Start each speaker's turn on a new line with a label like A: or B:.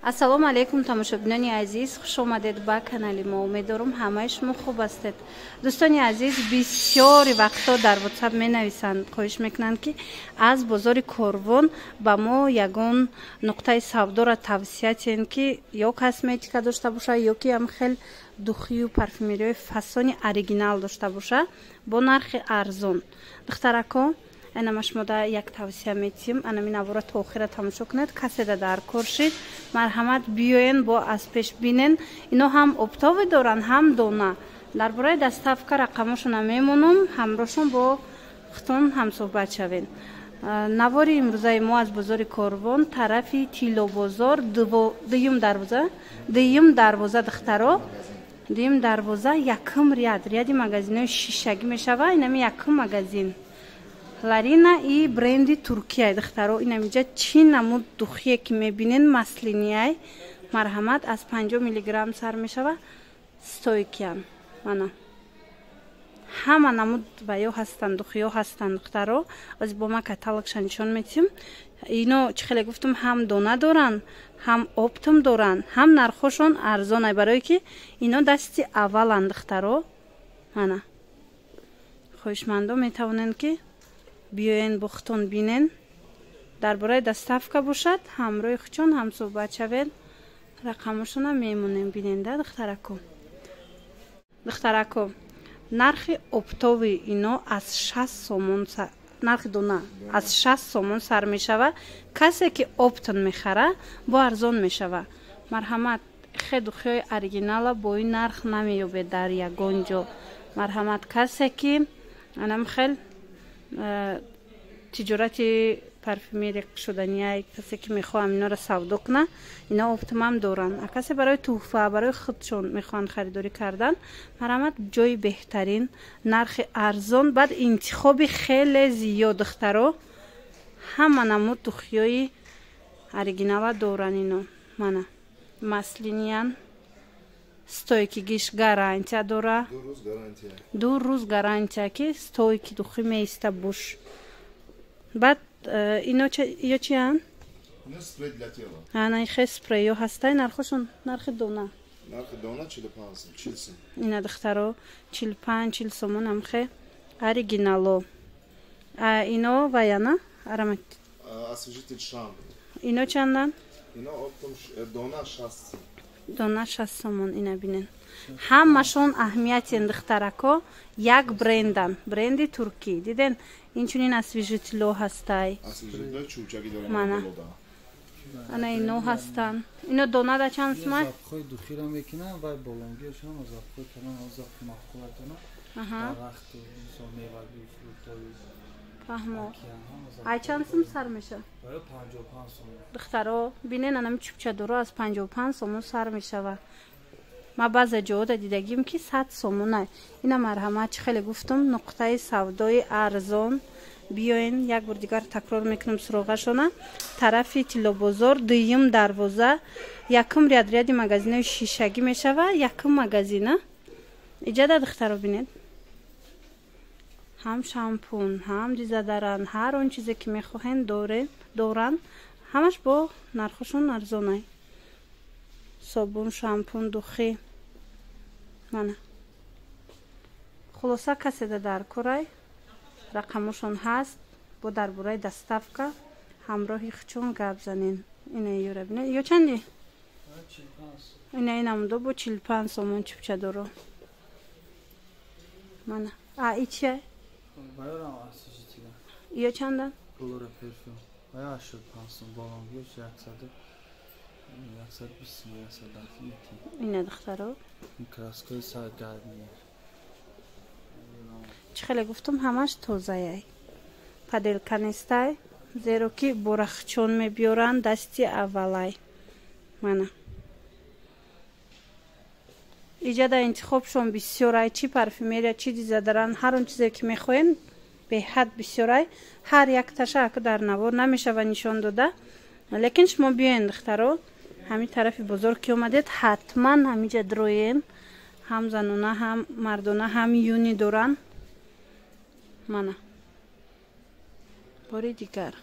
A: Ассалому алайкум, тамошобинони азиз, хуш омадед ба канали мо. Умедворам, ҳамаи шумо хуб ҳастед. Дӯстони азиз, бисёри вақтҳо дар WhatsApp менависанд, хоҳиш мекунанд, ки аз бозори Корвон ба мо ягон нуқтаи савдоро тавсия тиҳем, ки ё косметика дошта боша, ё ки ам хел духию парфюмериҳои фасони оригинал дошта боша бо нархи арзон. Духтарако, анама шумода як тавсия метиҳем. Анами навора то охира тамошо кунед. Каседа дар кор шид, марҳамат, биёен, бо аз пеш бинен. Ино ҳам оптовый доранд, ҳам дона. Дар бораи доставка рақамошона мемонам, ҳамроҳшон бо хутон ҳамсӯҳбат шавед. Навори имрӯзаи мо аз бозори Корвон, тарафи Тиллобозор, дуюм дарвоза, дуюм дарвоза, духтаро, дуюм дарвоза, якум ряд, ряди магазинҳои шишагӣ мешава. Инами якум магазин Ларина и бренди Туркия. Духтаро, инамиҷа чӣ намуд духие ки мебинен, масляный, марҳамат, аз 50 миллиграмм сар мешава, стойкиян. Мана, ҳама намуд ва ё ҳастанд, духиё ҳастанд. Духтаро, оз бо ма каталогша нишон метиҳем. Ино, чӣ хеле гуфтум, ҳам дона доранд, ҳам оптом доранд, ҳам нархҳошон арзонай, барое ки ино дасти авваланд. Духтаро, мана, хоҳишмандо метавонанд, ки биёен, бухтон бинен. Дар бораи доставка бошад, ҳамроҳи хучон ҳамсӯҳбат шавед, рақамошона мемонем. Биненда, духтарако, духтарако, нархи оптовый ино аз 60 сомон, нархи дона аз 60 сомон сар мешава. Касе ки оптом мехара, бо арзон мешава. Марҳамат, хе духиҳои оригинала бо ин нарх намеёбед дар ягон ҷо. Марҳамат, касе ки анам хел тиҷорати парфюмерия шуданияй, касе ки мехоҳам инора савдо куна, ино оптомам доранд. А касе барои тӯҳфа, барои худшон мехоҳанд харидорӣ кардан, марҳамат, ҷои беҳтарин, нархи арзон, баъд интихоби хеле зиёд. Духтаро, ҳама намуд духиёи оригинала доранд ино. Мана, масляный, стойкигиш гарантия дора, 2 рӯз гарантия, ки стойкий духи меиста буш. Баъд ино ё чиянд? Ана, хе спрейё ҳастай. Нархошон, нархи дона? Ина, духтаро, 45, 40 сомон, амхе оригинало. Ино ваяна аромат, ино чандан? Дона 60 сомон. Ина бинен, ҳамашон аҳамиятен, духтарако, як брендан, бренди туркӣ. Диден, инчунин освежитело ҳастай. Мана, ана ино ҳастанд. Ино донада чанд сумай?
B: Духира мекунам вай болонгиашон запхои калон, запхи маҳқулатона, дарахту мисол меваги, фруктои.
A: Фаҳмо. Ай чанд сум сар меша?
B: 55 сом.
A: Духтаро, бинен, анами чӯбчадоро аз 55 сомон сар мешава. Ма баъзе ҷоҳода дидагим, ки 100 сомонай. Ина, марҳамат, чӣ хеле гуфтум, нуқтаи савдои арзон. Биёен, як бор дигар такрор мекунам суроғашона: тарафи Тиллобозор, дуюм дарвоза, якум ряд, ряди магазинои шишагӣ мешава, якум магазина иҷада. Духтаро, бинед, ҳам шампун, ҳам дезодорант, ҳар он чизе ки мехоҳем, доранд, ҳамаш бо нархошон арзонай. Собун, шампун, духи. Мана, хулоса, каседа дар корай, рақамошон ҳаст. Бо дар бораи доставка ҳамроҳи хучон гап занен. Ина ёра бина, ё чанди? Ина, инамудо бо 45 сомон чӯбчадоро. Мана, а и чия? Ё чандан?
B: 85 сом, болонгиаш 120 сом, 110.
A: Ина, духтаро.
B: Краскаи саргармия.
A: Чӣ хеле гуфтум, ҳамаш тозаяй, подделка нестай, зеро ки борахчон мебиёранд, дасти аввалай. Мана, иҷада интихобшон бисёрай: чӣ парфюмерия, чӣ дезодорант, ҳар он чизе ки мехоҳем, беҳад бисёрай. Ҳар якташа аку дар навор намешава нишон дода, лекин шумо биёен, духтаро, ҳамин тарафи бозор ки омадед, ҳатман ҳамиҷа дроен. Ҳам занона, ҳам мардона, ҳам юни доранд. Мана, бори дигар.